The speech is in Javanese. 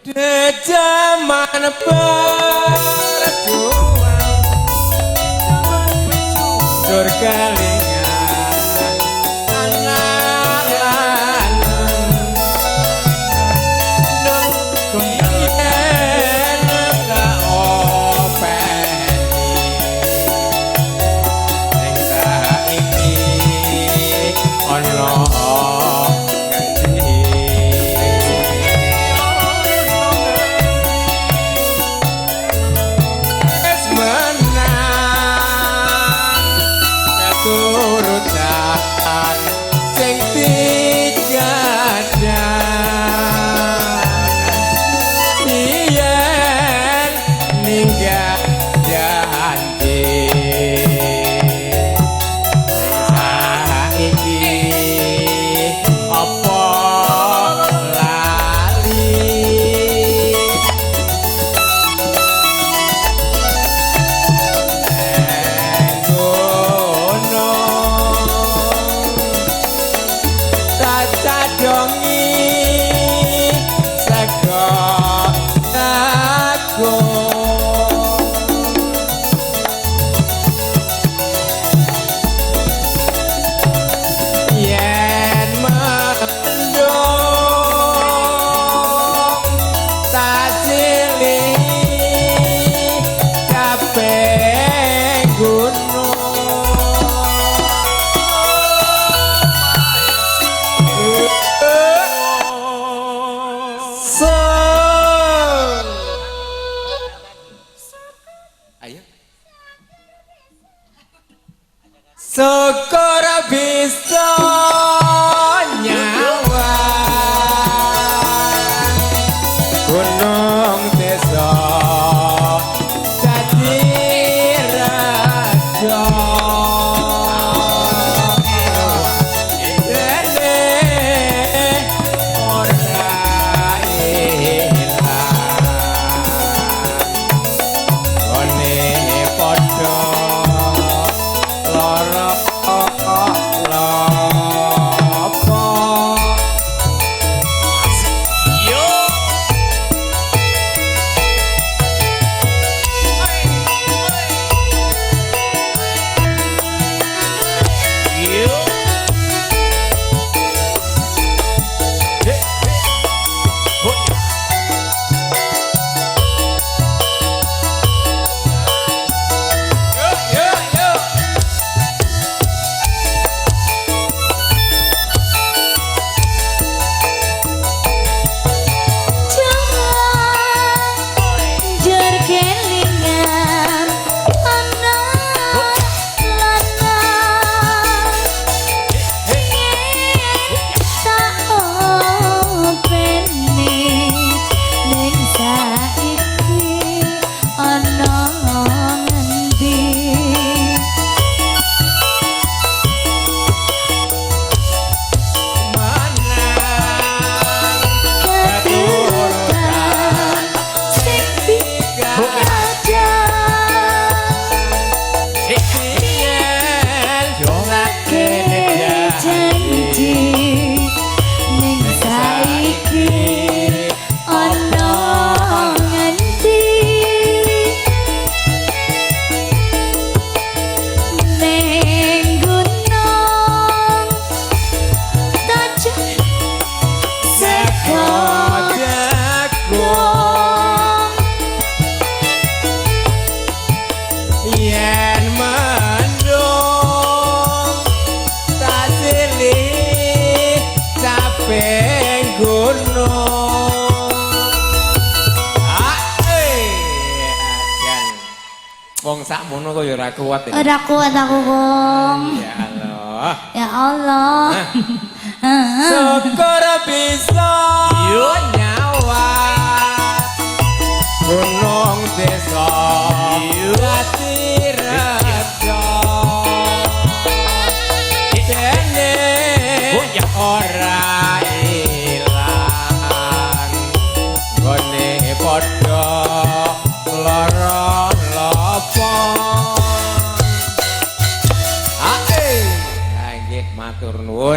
Jaman berjuang jur kelingan anak lanang nang yen tak openi ning saiki ana turutan sing tijadah yen ninggal janji saiki apa lali cadongi sego jagung yen mendung tasili capek gunung. Ayo. Syukur bisa nyawa gunung desa dadi raja dene ora ilang one padha lara lopo. Yo. Yo. He, he. Ho. Yo, yo, yo. Jur kelingan anak lanang yen tak openi ning saiki ana ngendi. Menang Keturutan sing digadah yen janji ning saiki ana ngendi ning gunung tajuk sego jagung yen mendung tasili capek gunung. Jan wong sakmono kok ya ora kuat ya. Ora kuat aku, Kong. Ya Allah. Ya Allah. Syukur bisa nyawa gunung desa dadi raja dene ora ilang gone padha lara lopo. Ae, nggih matur nuwun.